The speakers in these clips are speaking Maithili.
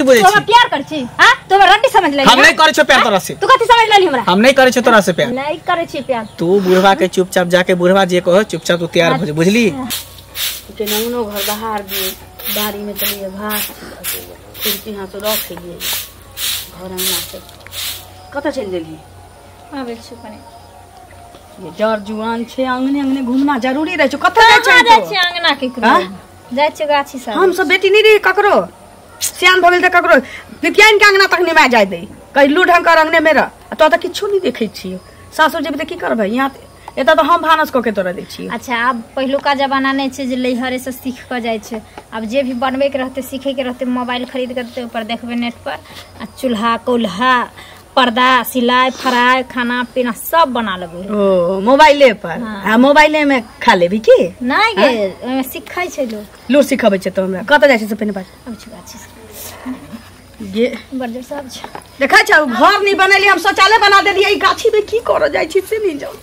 बुझै तू छी हमरा प्यार कर छी? हां, तू हमरा रंडी समझ लेली? हम नहीं करै छौ प्यार तोरा से। तू कथि समझ लेली हमरा? हम नहीं करै छौ तोरा से प्यार। नहीं करै छी प्यार। तू बुढ़वा के चुपचाप जाके बुढ़वा जे कहो चुपचाप तू तैयार हो जा, बुझली? केनाहुनो घर बाहर दिए, बाड़ी में चलिए भात खुरपी हाथ से रख लिए घर अंगना से। कतऽ चलि गेलियै? आबै छी कने। ये जर जुआन छै, अंगने अंगने घूमना जरूरी रहै छै। कतऽ जाइ कहाँ छै? जाइ छी अंगना के? जाइ छी गाछी सब। हम सब बेटी नहि रही ककरो, सियान भऽ गेल तऽ ककरो पितियान के अंगना तक नहि माय जाय दै, कही लू ढंग कर अंगने मे रह। आ तो तऽ किछो नहि देखै छियै। सासुर जेबै तऽ की करबै? यहाँ एतऽ तऽ हम भानस कऽ के तोरा दै छियै। अच्छा, आब पहिलुका जमाना नहि छै जे लैहरे से सीख कऽ जाइ छै। आब जे भी बनबै के रहतै, सीखे के रहतै, मोबाइल खरीद के देतै, ओपर देखबै नेट पर, आ चूल्हा कोल्हा पर्दा सिलाई फराई खाना पीना सब बना लेबै। ओ मोबाइले पर? हाँ। आ मोबाइले में खा लेबी की? नहि गे, ओहिमे सिखै छै लोक। लूर सिखबै छै तो हमरा। कतऽ जाइ छै से पहिने बाज। आब छै गाछी से। गे बड़ जोर सब छै। देखै छौ, घर नहि बनेली, हम शौचालय बना देलियै। ई गाछी में की करऽ जाइ छी से नहि जाउ।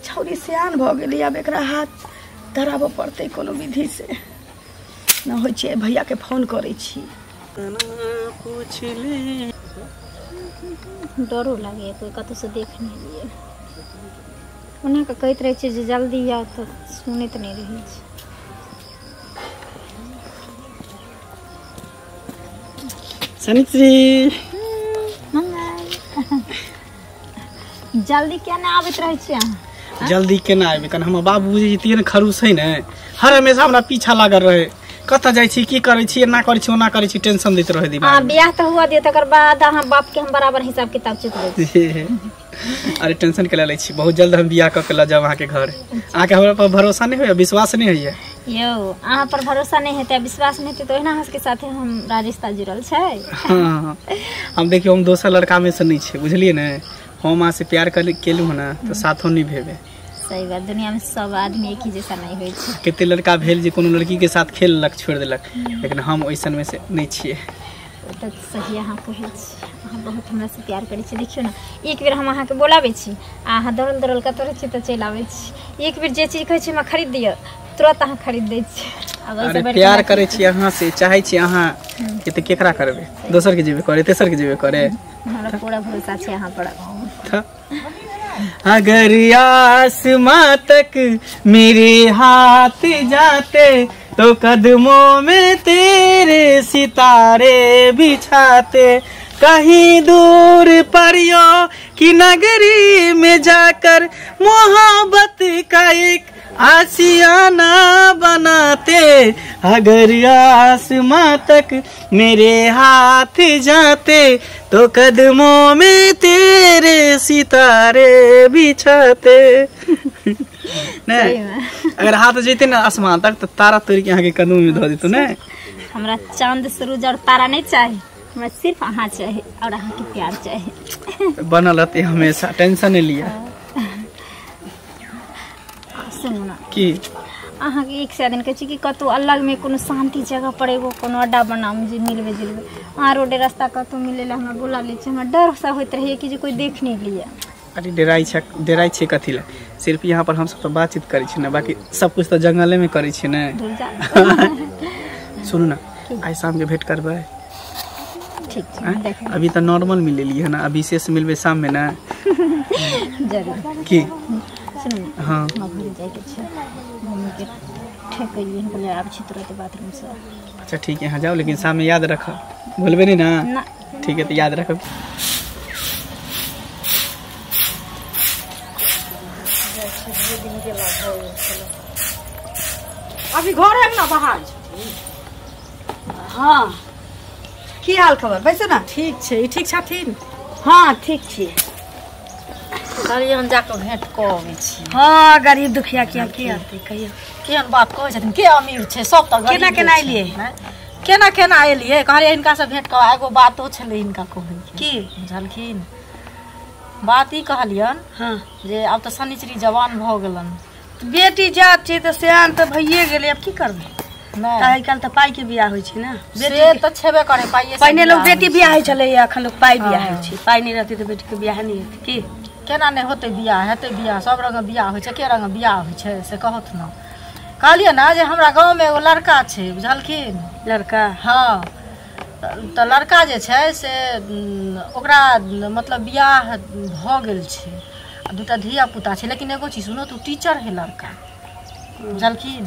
छौरी सियान भऽ गेली, आब एकरा हाथ धराबऽ पड़तै कोनो विधि से। न होइ छै, भैया के फोन करै छी। डरो लागैए कोइ कतौ से देख नहि लिए। ओना कऽ कहैत रहै छियै जे जल्दी आउ तऽ सुनैत नहि रहै छै। सनित्री, जल्दी किया नहि आबैत रहै छियै अहाँ? जल्दी केना आबि? कन हमर बाबू जे तेहन खरूस है ने, हर हमेशा हमरा पीछा लागल रहे। कतऽ जाइ छी, की करै छी, एना करै छी, ओना करै छी, टेंशन दैत रहै अहाँ दिमाग। बियाह तऽ हुआ दियौ, तकर बाद अहाँ बाप के हम बराबर हिसाब किताब चुकबै छी। अरे टेंशन के लै छी, बहुत जल्द हम बियाह कऽ के लऽ जायब अहाँके घर। अहाँके हमरा पर भरोसा नहि होइया, विश्वास नहि होइया? यौ, अहाँ पर भरोसा नहि हेतै, विश्वास नहि हेतै तऽ ओहिना अहाँ सबके साथे हम रिश्ता जुड़ल छै। हाँ, हम देखियौ, हम दोसर लड़का में से नहि छै, बुझलियै ने? हम अहाँ से प्यार कर केलहुँ हँ ने तऽ साथो निभेबै। सही बात, दुनिया में सब आदमी एक ही जैसा नहीं होइ छै। कते लड़का भेल जे कोनो लड़की के साथ खेललक छोड़ि देलक, लेकिन हम ओइसन में से नहि छियै। ओ तऽ सही अहाँ कहै छी। अहाँ बहुत हमरा से प्यार करै छी। देखियौ ने, एक बेर हम अहाँके बोलाबै छी आ अहाँ दौड़ल दौड़ल कतौ रहै छी तऽ चलि आबै छी। एक बेर जे चीज कहै छी हमरा खरीद दिअ, तुरंत अहाँ खरीद दै छी। आब अरे एहिसँ बढ़ि प्यार कऽ करै छी अहाँ से, चाहै छी अहाँ के तऽ केकरा करबै? दोसर के जेबै करे, तेसर के जेबै करे? हमरा पूरा भरोसा छै अहाँ पर। था। अगर आसमां तक मेरे हाथ जाते तो कदमों में तेरे सितारे बिछाते, कहीं दूर परियों की नगरी में जाकर मोहब्बत का एक आशियाना बनाते, अगर आसमां तक मेरे हाथ जाते तो कदमों में तेरे सितारे बिछाते। नहीं, अगर हाथ जेते ना आसमान तक तो तारा तोड़ के अहाँ के कदम में धऽ देतौ। ने हमरा चांद सूरज और तारा नहीं चाही, हमरा सिर्फ अहाँ चाही और अहाँके प्यार चाही। बनल रहते हमेशा, टेंशन नहीं लिया। सुनू ना। की? अहाँके एक सए दिन कहै छी कि कतहु अलग में कोनो शांति जगह पर एगो कोनो अड्डा बनाम जे मिलबै जुलबै। अहाँ रोडे रास्ता कतहु मिलै लए हमरा बुला लै छी। हमरा डर सा होइत रहैए कि जे कोइ देख नहि लिअ। अरे डराइ छै, डराइ छियै कथी लए? सिर्फ यहाँ पर हमसब तऽ बातचीत करै छी ने, बाकी सब कुछ तऽ जंगले में करै छियै ने। दूर जा। सुनू ने, आइ शाम के भेंट करबै? ठीक छै। आँय? देखबै। अभी तऽ नॉर्मल मिलेलियै हन, अभी विशेष मिलबै शाम में ने। जरूर। की? सुनू ने। हाँ। हमरा घर जाइके छै, मम्मीके ठेकलियै हन, कहलियै आबै छी तुरंत बाथरूम से। अच्छा ठीक है, यहाँ जाओ, लेकिन शाम में याद रखब, भूलबै नहीं ना? ना। ठीक है, तो याद रखब। अभी घर है ना बाहर? हाँ, की हाल खबर? बैसू ना। ठीक छै। ई ठीक छथिन? हाँ, ठीक छी। कहलियै हम जाकऽ भेंट कऽ अबै छी। हाँ, गरीब दुखिया किया की आते कहियो। केहन बात कहै छथिन, के अमीर छै? सब तऽ गरीबे केना केना छै। एलियै? आँय? केना केना एलियै? कहलियै हिनका से भेंट कऽ एगो बातो छलै हिनका कहै। की? बुझलखिन बात? ई कहलियन हाँ। जे आब तऽ शनिचरी जवान भऽ गेलन। बेटी जात छै तऽ सियान तऽ भइए गेलै, आब की करबै? नहि। तऽ आइ काल्हि तऽ पाइ के बियाह होइ छै ने। से तऽ छेबे करे, पाइए से पहिने लोग बियाह बेटी होइ बियाह छै। होइ छलै, एखन लोग पाइ बियाह होइ हाँ। छै। पाइ नहि रहतै तऽ बेटी के बियाह नहि हेतै की? केना नहि होतै बियाह? हेतै बियाह, सब रंग बियाह होइ छै। के रंग बियाह होइ छै से कहत ने। कहलियै ने जे हमरा गाँवमे एगो लड़का छै, बुझलखिन? लड़का? हाँ, तऽ लड़का जे छै से ओकरा मतलब बियाह भऽ गेल छै आ दूटा धिया पुता छै, लेकिन एगो चीज सुनो, तू टीचर है लड़का, बुझलखिन?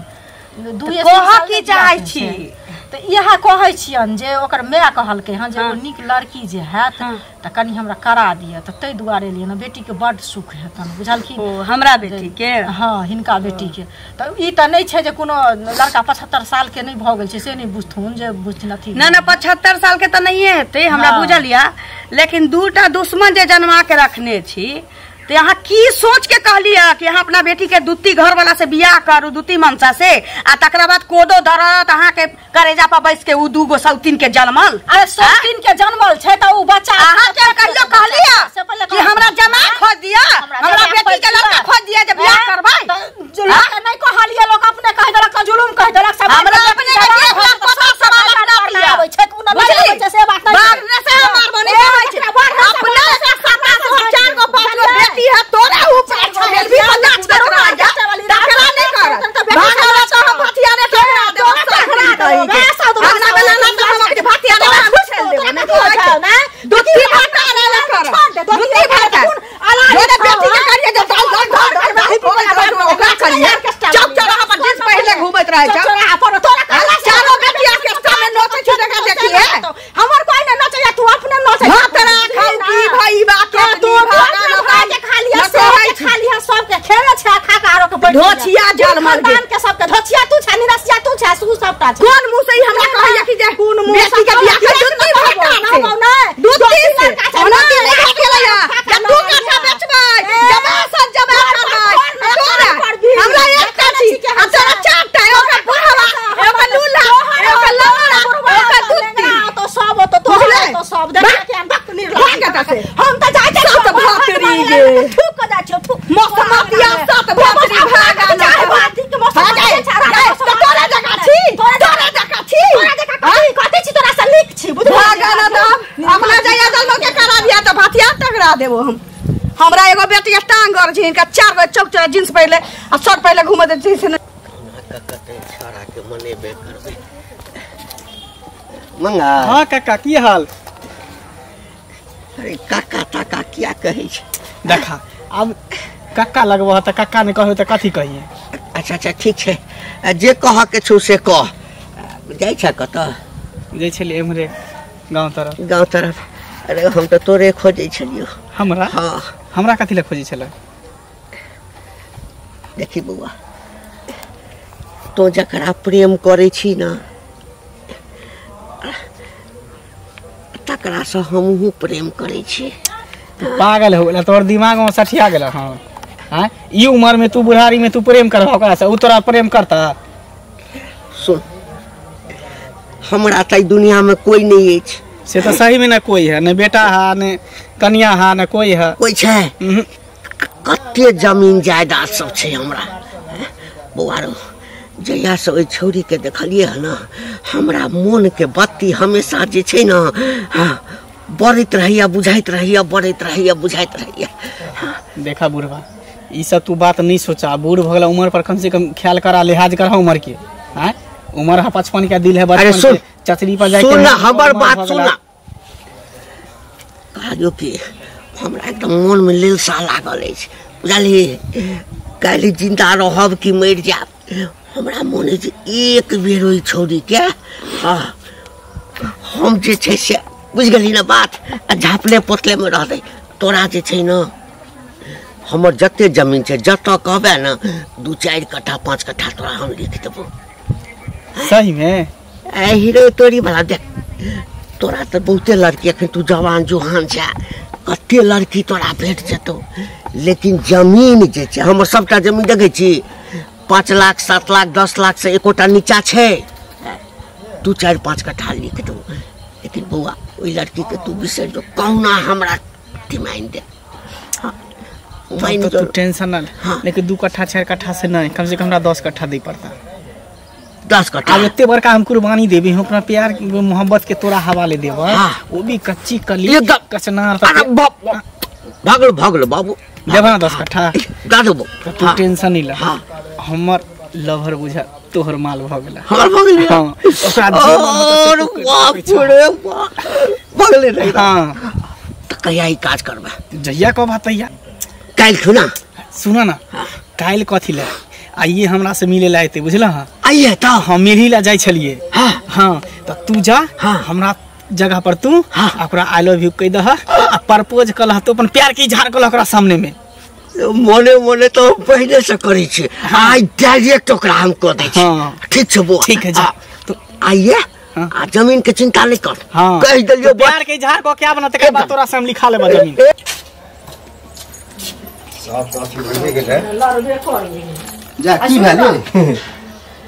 कहऽ की चाहै छी? तऽ इएह कहै छियनि जे ओकर माय कहलकै हँ जे एगो नीक लड़की जे हैत तऽ कनि हमरा करा दिअ, तऽ ताहि दुआरे एलियै ने, बेटीके बड्ड सुख हेतनि, बुझलखिन? हमरा बेटीके? हँ, हिनका बेटीके। तऽ ई तऽ नहि छै जे कोनो लड़का 75 सालके नहि भऽ गेल छै से नहि बुझथुन, जे बुझथिन अथी ना ना 75 सालके तऽ नहिए हेतै, हमरा बुझल यऽ, लेकिन दूटा दुश्मन जे जन्मा के रखने छी, तऽ अहाँ की सोच के कहलियै कि अहाँ अपना बेटी के दूती घर वाला से बियाह करू, दूती मनसा से, आ तकरा बाद कोदो धरत अहाँ के करेजा पर बैस के उ दूगो सौतीन के जन्मल। अरे सौतीन के जन्मल छै तऽ उ बच्चा अहाँ के कहियो कहलियै कि हमरा जमा खोज दिया, हमरा बेटी के लड़का खोज दिया जे बियाह करबै? नहि कहलियै, लोक अपने कहि देलक तऽ जुलुम कहि देलक सब। हमरा अपने के 1 लाख 50 सवा लाख ना दिया आबै छै, कोनो नहि आबै छै से बात नहि। बाहर से मार बने कहै छै अपना से 7 गो 4 गो 5 गो बेटी है तोरा ऊपर छै, भी नाच करो राजा तकरा नहि करत, भागला तो हम भथियारे तोरा देब, हमरा बेला ना तो हम के भथियारे हम छेल देब, नहि कहै ना दूती भाटा ना कर, दूती भाटा जोने बेटी के करिए जे दाल दाल घर करबाही पड़ल ओकरा करिए, चौक चौराहा पर जींस पहिरले घुमैत रहै छै, चौराहा पर तोरा चारो बेटी ऑर्केस्ट्रा में नचै छै, देखा देखिए हमर कोई ना नचैया, तू अपने नचै तोरा खाउ की भई बा के तू के खाली है, खाली है सबके खेले छै, खा के आरो के बैठ धोछिया जलमल के सबके धोछिया तू छै, निरसिया तू छै, सु सबटा छै। कोन मुंह से हमरा कहैया कि जे कोन मुंह बेटी के बियाह के दूती भाटा से, दूती से ओना के नहीं खेलैया जे तू कट्ठा बेचबै, जमा सब जमा करबै, तोरा हमरा एकटा छी आ तोरा चारटा, ओकर बुढ़वा, ओकर लूला, ओकर लौड़ा, ओकर दूती तो सब तो तोहरा तो सब देख के हम भक्त निर्लज हम त जाय छै सब भातरी गे थूक के जाय छै, थूक मौसमतिया सात भातरी भागा ना भागे तोरा जका छी, तोरा जका छी, तोरा जका कथी कथी छी, तोरा से नीक छी, बुझल? भागा ना तब अपना जया दलमो के करा दिया तऽ भातिया टकरा देबो हम। हमरा एगो बेटी के टांग गर छै, हिनका 4 गो चौक चौरा जींस पहिरले आ शर्ट पहिरले घुमैत छै से। कते छड़ा के मनेबे करबै मंगा। हाँ काका की हाल? अरे काका ताका किया कहै छै? देखा अब काका लगबह तऽ काका नहि कहबै तऽ कथी कहिए? अच्छा अच्छा ठीक छै, जे कह के छौ से कह। जाइ छ कतऽ? जाइ छलियै एम्हरे गाँव तरफ। गाँव तरफ? अरे हम तऽ तोरे खोजै छलियौ। हमरा? हाँ। हमरा कथी लए खोजै छलै? देखी बौआ, तो जकरा प्रेम करै छी ने तकरासँ हमहूँ प्रेम करै छी। पागल हो गेल, तोहर दिमागमे सठिया गेल। हाँ हाँ, ई उम्र में तू बुढ़ारी में तू प्रेम करबह ओकरा से, उ तोरा प्रेम करता? सुन, हमरा तऽ दुनिया में कोई नहीं अछि। से तऽ सही में ना कोई है, न बेटा है, न कनिया है, न कोई है। कोई छै? कते जमीन जायदाद सब छै हमरा बौआ। रो जहिया से ओहि छौड़ी के देखलियै हँ न, हमरा मोन के बत्ती हमेशा जे छै न बढ़ैत रहैया, बुझाइत रहैया, बढ़ैत रहैया, बुझाइत रहैया। देखा बुढ़वा, ई सब तू बात नहीं सोचा, बूढ़ भऽ गेला उम्र पर कम से कम ख्याल करा, लिहाज करा उम्र के। आँय उम्र है 55 के, दिल है बचपन के, चचरी पर जाके सुन हमर बात सुन। कहलियौ कि हमरा एकदम मोन में लिलसा लागल अछि, बुझलियै? काल्हि जिंदा रहब कि मरि जायब, हमरा मोन अछि एक बेर ओहि छौड़ी के हाँ हम जे छै से बुझि गेली ने बात, आ झापले पोतले में रहतै। तोरा जे छै ने हमर जते जमीन छै, जतऽ कहबै ने 2 4 कट्ठा 5 कट्ठा तोरा हम लिख देबो। सही में? ए हीरो तोरी भला देख, तोरा तऽ बहुते लड़की अखन तू जवान जुहान छै, कते लड़की तोरा भेट जेतौ, लेकिन जमीन जे छै हमर सबटा जमीन देखै छी 5 लाख 7 लाख 10 लाख से एकोटा नीचा छै। 2 4 5 कट्ठा लिख देबो, लेकिन बौआ ओहि लड़की के तू बिसरि जो, कहुना हमरा मानि दे। तो तू टेंशन ना, लेकिन 2 कट्ठा 4 कट्ठा से नहीं, कम से कम हमरा 10 कट्ठा दे पड़ता। 10 कट्ठा? अब एते बड़का हम कुर्बानी देबी, हम अपना प्यार मोहब्बत के तोरा हवाले देबो। वो भी कच्ची कली कचनार। अरे बाप भागल भागल बाबू, देबा ना 10 कट्ठा दे देबो। तू टेंशन नहीं ला, हमर लवर बुझा तोहर माल भ गेला। हमर भ गेलै। हां ओकरा जे मन और बाप रे बाप भ गेलै रे। हां त कहिया ई काज करबा? जहिया कहबा तहिया। काल्हि खुना सुना ना, काल्हि कथी ले आइए हमरा से मिले ला एते, बुझला? हां आइए त हम मिलही ला जाय छलिए। हां हां त तू जा हमरा जगह पर, तू ओकरा I love you कह दह आ प्रपोज कलह, तो अपन प्यार के इजहार कलह ओकरा सामने में। मोने मोने तो पहले से करै छी, आइ डायरेक्ट ओकरा हम क दै छी। ठीक छै बौआ, ठीक है जा। तो आइए आ जमीन के चिंता नहीं कर। हां कह देलियो प्यार के इजहार क क्या बना, तकर बाद तोरा से हम लिखा लेबा जमीन। सब साथी भइए गेलै लड़बे करी जा की भेलै?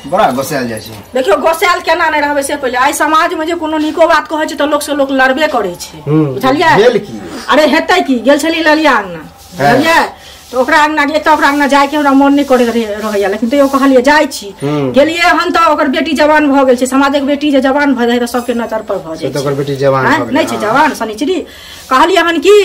बड़ा गोसायल जाइ छै। देखियो गोसायल केना नहीं रहबै से पहिले आइ समाज में जे कोनो नीको बात कहै छै त लोक से लोक लड़बे करै छै, बुझलियै? भेल की? अरे हेतै की, गेल छली ललिया अंगना, बुझलियै? तो ओकरा अंगना एक ओकरा अंगना जाय के हमरा मन नहीं करैत रहैया, लेकिन तैयो कहलियै जाइ छी। गेलियै हन त ओकर बेटी जवान भ गेल छै, समाजक बेटी जे जवान भ जाइ त सबके नजर पर भ जाइ छै। ओकर बेटी जवान भ गेल नहीं छै जवान शनिचरी। कहलियै हन की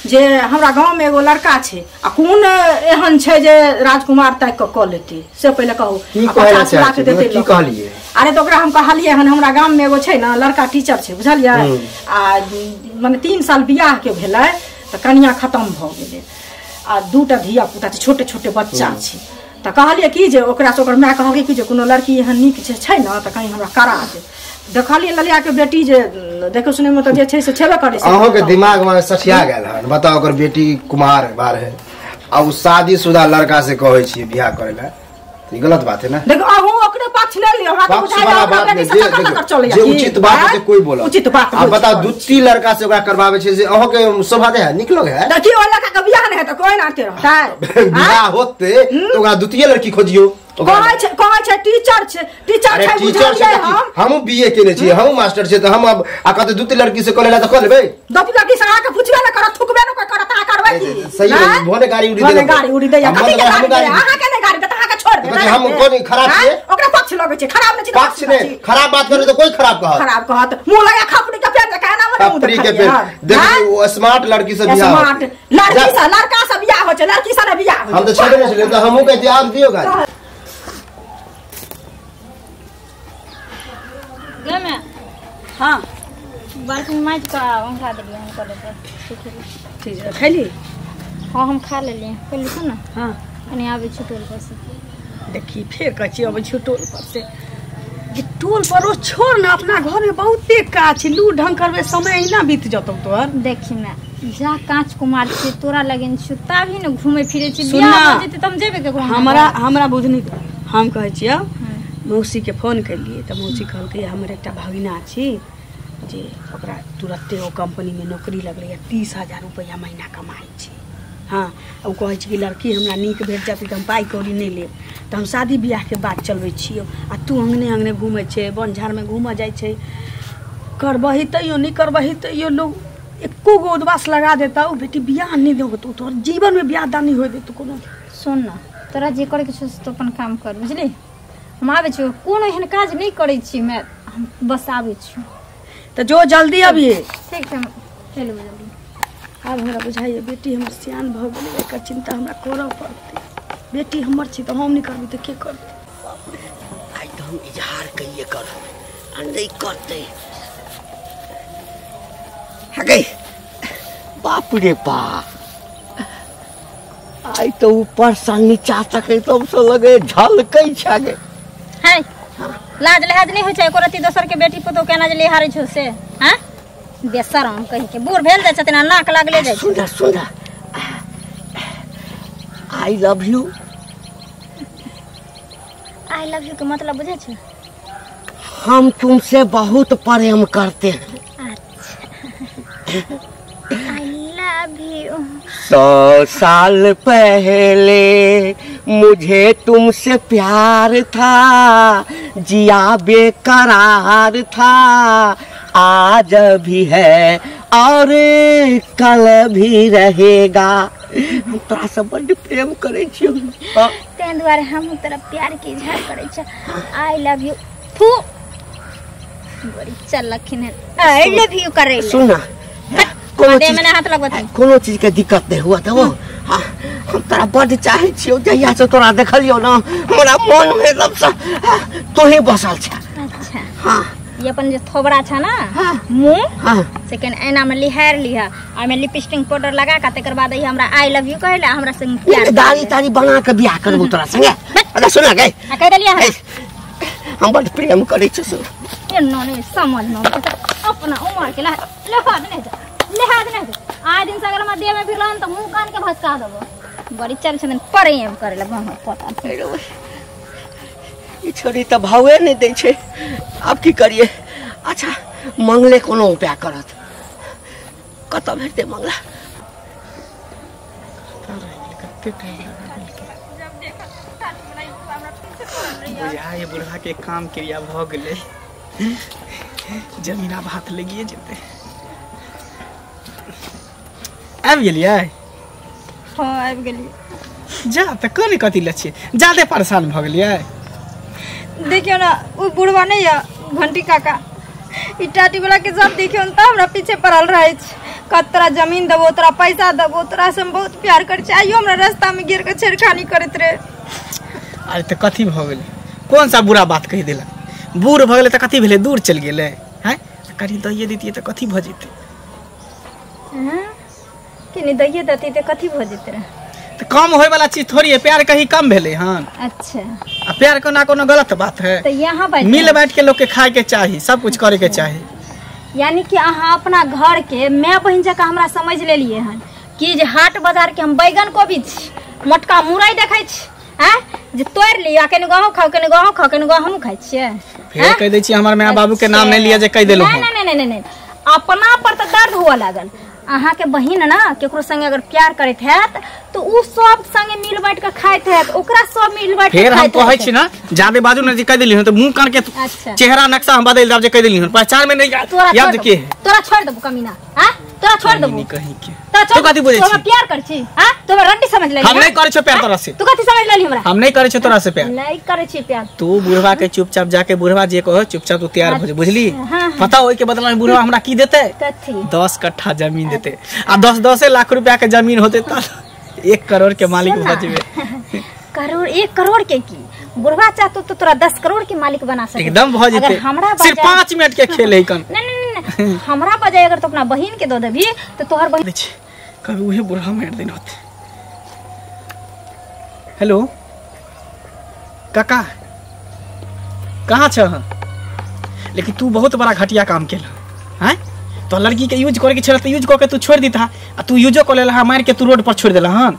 जे हमरा गांव में एगो लड़का छै आ कोन एहन छै जे राजकुमार ताकि के क लेतै, से पहिले कहू। 50 लाख देतै की कहलियै? अरे तो ओकरा हम कहलियै हन हमरा गाम में एगो छै ना लड़का टीचर छै, बुझलियै? आ माने 3 साल बियाह के भेलै त कनिया खत्म भ गेलै आ दूटा धिया पुता छै, छोटे छोटे बच्चा छै। त कहलियै की जे ओकरा से ओकर माय कहलकै कि जे कोनो लड़की एहन नीक छै ना त कहीं हमरा करा दे। देखलियै ललिया के बेटी जे देखो सुने में त जे छै से छेबे करै छै। अहाँ के दिमाग में सठिया गेल हन, बताओ ओकर बेटी कुमार बार है आ उ शादीशुदा लड़का से कहै छी बियाह करे ला, ई गलत बात है ना? देखो अहू ओकरे पक्ष ले लियो, हमरा त बुझाय ओकरा बेटी से टक्कर चलैया जे उचित बात से कोई बोला उचित बात। आ बताओ दूती लड़का से ओकरा करवावे छै जे अहाँ के शोभा दे है, निक लगे है? देखियो ओ लड़का के बियाह नहीं है त कोई ना आते रहतै। बियाह होते त ओकरा द्वितीय लड़की खोजियो। कहै छै टीचर छै, टीचर छै, बुझलियै? हम बीए केने छी, हम मास्टर छी, त हम अब आ कहते दूती लड़की से कले ला त क लेबै। दूती लड़की से अहाँ के पुछबे न करत, थुकबे न करत, अहाँ करबै की? सही है, भोने गाड़ी उड़ी दे, भोने गाड़ी उड़ी दे। कथी के गाड़ी दे? अहाँ के नै गाड़ी दे त अहाँ के छोड़ दे। हम कोन खराब छियै? ओकरा पक्ष लगै छै, खराब नै छै पक्ष नै। खराब बात करे त कोई खराब कहत, खराब कहत। मुंह लगा खपड़ी के पेट जका ना मने मुंह खपड़ी के पेट। देखो वो स्मार्ट लड़की से बियाह, स्मार्ट लड़की से लड़का से बियाह हो छै, लड़की से नै बियाह हो। हम त छोड़े नै छलियै त हमहु कहै आब दियो गाड़ी। हाँ बाल्टी माइज का ओंघा देलियै हम कले पर सुखेली। ठीक है, खैली? हाँ हम खा लेलियै। कहली सुन ना, हाँ कनी आबै छी टोल पर से। देखी फेर कहै छी अबै छी टोल पर से, जे टोल पर ओ छोड़ ना, अपना घर में बहुते काज छै, लू ढंग करबे समय अहिना बीत जतौ तोहर। देखी मैं जा कांच कुमार छी तोरा लगन छी तभी न घूमे फिरे छी, बियाह भ जेतै त हम जेबे केकरो। हमरा हमरा बुझनी हम कहै छियौ, मौसी के फोन केलियै त मौसी कहलकै हमर एकटा भगिना छी जे ओकरा तुरते ओ कंपनी में नौकरी लगलैया, 30,000 रुपैआ महीना कमाइ छै। हाँ ओ कहै छै कि लड़की हमरा नीक भेट जायत त हम पाइ कौड़ी नहि लेब, त हम शादी बियाह के बात चलबै छियौ। आ तू अंगने अंगने घूमै छै, वन झाड़ में घूमऽ जाइ छै, करबही तैयो नहि करबही तैयो लोग एको गो उदबास लगा देता, ओ बेटी बियाह नहि देबो तो तोहर जीवन में बियाह दान नहि होय देतौ कोनो। सुन ना, तोरा जे करे के छौ से तो अपन काम कर, बुझली? हम आबै छियौ, कोनो एहन काज नहि करै छी मैं, हम बस आबै छियौ। त जो जल्दी अबिहे। ठीक छै, चलू जल्दी। आब हमरा बुझाइए बेटी हमर सियान भऽ गेलै, एकर चिंता हमरा करऽ पड़तै। बेटी हमर छी तऽ हम नहि करबै तऽ के करतै? आइ तऽ हम इजहार कहिए करब आ नहि करतै। हगे बाप रे बाप, आइ तऽ ऊपर से नीचा तक एकदम से लगे झलकै छै गे। है लाज लिहाज नहीं होइ छै एको रत्ती दोसर के बेटी पुतोह केना जे लिहारै छौ से? हैं बेशरम कहि के बूढ़ भेल जाइ छथिन आ नाक लागले जाइ छै। सुन सुन, I love you. I love you के मतलब बुझै छै? हम तुमसे बहुत प्रेम करते हैं। अच्छा I love you. 100 साल पहले मुझे तुमसे प्यार था, जिया बेकरार था, आज भी है और कल भी रहेगा। हम तोरा से बड्ड प्रेम करै छियौ, ताहि दुआरे हम तोरा प्यार के इजहार करै छियौ। I love you. थू बड़ी चलखिन है, I love you करै। सुन ना, कोनो चीज में हाथ लगबत, कोनो चीज के दिक्कत नहीं हुआ था वो। हाँ हम तोरा बड चाहै छियौ, जहिया से तोरा देखलियौ ना हमरा मन में एकदम से तोही बसल छ। अच्छा हां, ये अपन जे थोबड़ा छ ना मुंह, हां से केन ऐना में लिहार लिहा आ में लिपस्टिक पाउडर लगा के तकर बाद हमरा I love you कहला हमरा संग प्यार दाढ़ी ताड़ी बना के बियाह करबो तोरा संगे। अरे सुन गई आ कह देलिया हम बड प्रेम करै छी। सुन ए नने समझ न अपना उमर के लेहाज नहीं जा, लेहाज नहीं जा। आइ दिन सगर में देह में फिरलन त मुंह कान के भसका देबो। बड़ी चल छन प्रेम करेला बहुत पता ई छोरी त भावे नहीं दै छै, आब की करिए? अच्छा मंगले कोनो उपाय करत, कत भेटते मंगला? बुझाए बुढ़ा के काम क्रिया भ गेलै, जमीना भात लगिए जेतै। आबि गेलियै? हाँ आबि गेलियै। जा त कने कथी लए छियै, जादे परेशान भ गेलियै? देखियो ना उ बुढ़वा नहीं है घंटी काका, ई टाटी वाला के जब देखियो न त हमरा पीछे पड़ल रहे छै, कत तोरा जमीन देबो, तोरा पैसा देबो, तोरा से हम बहुत प्यार करै छी, आइयो हमरा रास्ता में गिर के छेड़खानी करैत रहे। अरे त कथी भ गेलै? कौन सा बुरा बात कहि देलक? बूढ़ भ गेलै त कथी भेलै, दूर चलि गेलै हैं? कनि दइए दितियै त कथी भ जेतै? हां कनि दइए देतियै त कथी भ जेतै रहे? तो कम होए वाला चीज थोड़ी है, प्यार कहीं कम भेले हन। अच्छा आ प्यार कोना कोनो गलत बात है? तो यहाँ बैठ मिल बैठ के लोग के खाए के चाही, सब कुछ करे के चाही। यानी कि अहाँ अपना घर के मैं बहिन जका हमरा समझ लेलिए हन कि जे हाट बाजार के हम बैगन कोबी छी, मोटका मुरई देखै छी हैं, जे तोड़ लिया केने गहूं खाओ केने गहूं खाओ केने गहूं खाइ छियै। फेर कह दै छी हमर my बाबू के नाम नहीं लिया जे कह देलौ। नहीं नहीं नहीं नहीं, अपना पर त दर्द हुआ लागल। अहाँ के बहिन ना केकरो संगे अगर प्यार करैत हैत तो उ सब संगे मिल बांट के खाइत हैत, ओकरा सब मिल बांट के फेर हम खाइत कहै छी ना जादे बाजू न जे कह देली हन त मुंह कान के चेहरा नक्शा हम बदल देब जे कह देली हन, पहचान में नहीं याद के तोरा छोड़ देबो कमीना। हां तोरा छोड़ देबो कहीं के। तू कथी बुझै छी? प्यार कर छी हां, तू हमरा रंडी समझ लेली? हम नहीं करै छी प्यार तोरा से। तू कथी समझ लेली हमरा? हम नहीं करै छी तोरा से प्यार। नहीं करै छी प्यार। तू बुढ़वा के चुपचाप जाके बुढ़वा जे कहो चुपचाप तू तैयार भ जा, बुझली? पता ओइ के बदला में बुढ़वा हमरा की देतै? कथी? 10 कट्ठा जमीन देतै आ 10-10 लाख रुपया के जमीन होतै त 1 करोड़ के मालिक भ जेबै। करोड़ 1 करोड़ के की बुढ़वा चाहतो तो तोरा 10 करोड़ के मालिक बना सके एकदम भ जेतै। हमरा सिर्फ 5 मिनट के खेल है कन। नहीं नहीं, हमरा बजाय अगर तो अपना बहिन के दो देबी तो तोहर बहिन कभी उहे बुढ़ा मार दिन होते। हेलो काका कहाँ छ? लेकिन तू बहुत बड़ा घटिया काम केला हैं, तो लड़की के यूज करे के छल त यूज क के तू छोड़ दीता आ तू यूजो क लेला, मार के तू रोड पर छोड़ देला। हन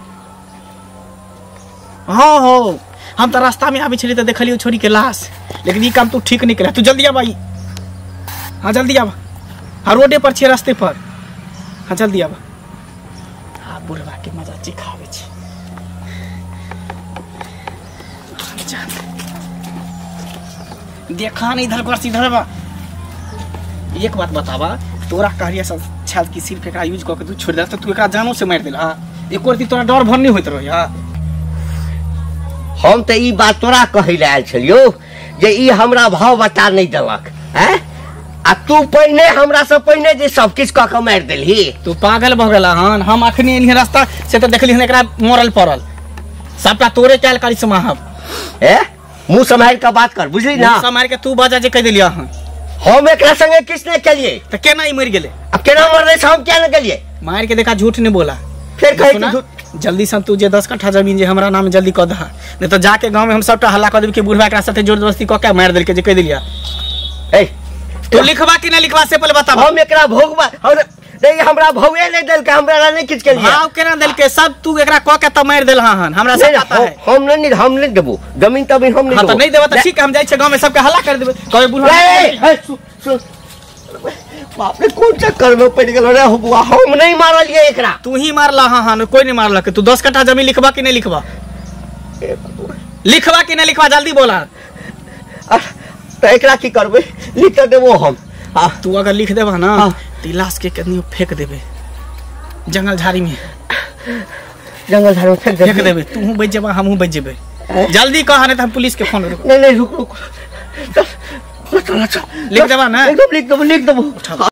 हाँ हो, हम त रास्ता में आबै छली त देखलियो छोरी के लाश, लेकिन ई काम तू ठीक नहीं केला। तू जल्दी आब आई, हाँ जल्दी आब, हाँ रोडे पर छियै रास्ते पर, हाँ जल्दी आब। हाँ बुढ़वा के मजा चिखाबै छी। देखा नहीं इधर कर इधर बा। एक बात बतावा, तोरा कहरिया सब छाल की सिर्फ एकरा यूज क के तू छोड़ देला त तू एकरा जानो से मार देला, एको रति तोरा डर भर नहीं होइत रहे? हम त ई बात तोरा कहै ले आयल छलियौ जे ई हमरा भाव बता नहीं देलक हैं, आ तू पहिने हमरा से पहिने जे सब किछ क के मारि देलही। तू पागल भ गेला हन। हम अखनी एलिहन रास्ता से त देखली हन एकरा मरल पड़ल, सबटा तोरे कैल करिश्मा हम। ए मुंह सम्हारि के बात कर, बुझली ना? मुंह सम्हारि के तू बाजा जे कह देलिया हन। हम एकरा संगे किछ नहीं केलिए त केना ई मरि गेलै? अब केना मरलै से हम किया न गेलिए? मारि के देखा झूठ नहीं बोला। फिर कहे कि झूठ। जल्दी से तू जे 10 कट्ठा जमीन जे हमरा नाम जल्दी क दहा, नहीं तो जाके गांव में हम सबटा हल्ला क देब कि बुढ़वा एकरा साथे जोर जबरदस्ती क के मारि देलकै जे कह देलिया। ए तू लिखवा कि नहीं लिखवा से पहले बता। हम एकरा भोगवा नहीं, हमरा भौए नहीं देलकै, हमरा नहीं किछ केलिए। भाव केना देलकै? सब तू एकरा क के त मारि देलहा हन, हमरा सब पता है। हम नहीं, हम नहीं देबो जमीन तमीन, हम नहीं देबो। हां त नहीं देबो त ठीक है, हम जाइ छै गांव में सबके हल्ला कर देबै, कहबै बुढ़वा। ए सुन, बाप रे कोन चक्कर में पड़ गेलो रे बुआ, हम नहीं मारलिए एकरा। तू ही मारला हन, कोई नहीं मारलक। तू 10 कट्ठा जमीन लिखवा कि नहीं लिखवा? लिखवा कि नहीं लिखवा जल्दी बोला। त एकरा की करबै? लिख त देबो हम। तू अगर लिख देबा ना त लाश के कनियो फेंक देबे जंगल झाड़ी में, जंगल झाड़ी में फेंक देबे। तू बच जेबा हमहू बच जेबे। जल्दी कह नहीं त हम पुलिस के फोन। नहीं नहीं रुक रुक, चल चल चल, लिख देबा ना? एकदम लिख देबो, लिख देबो।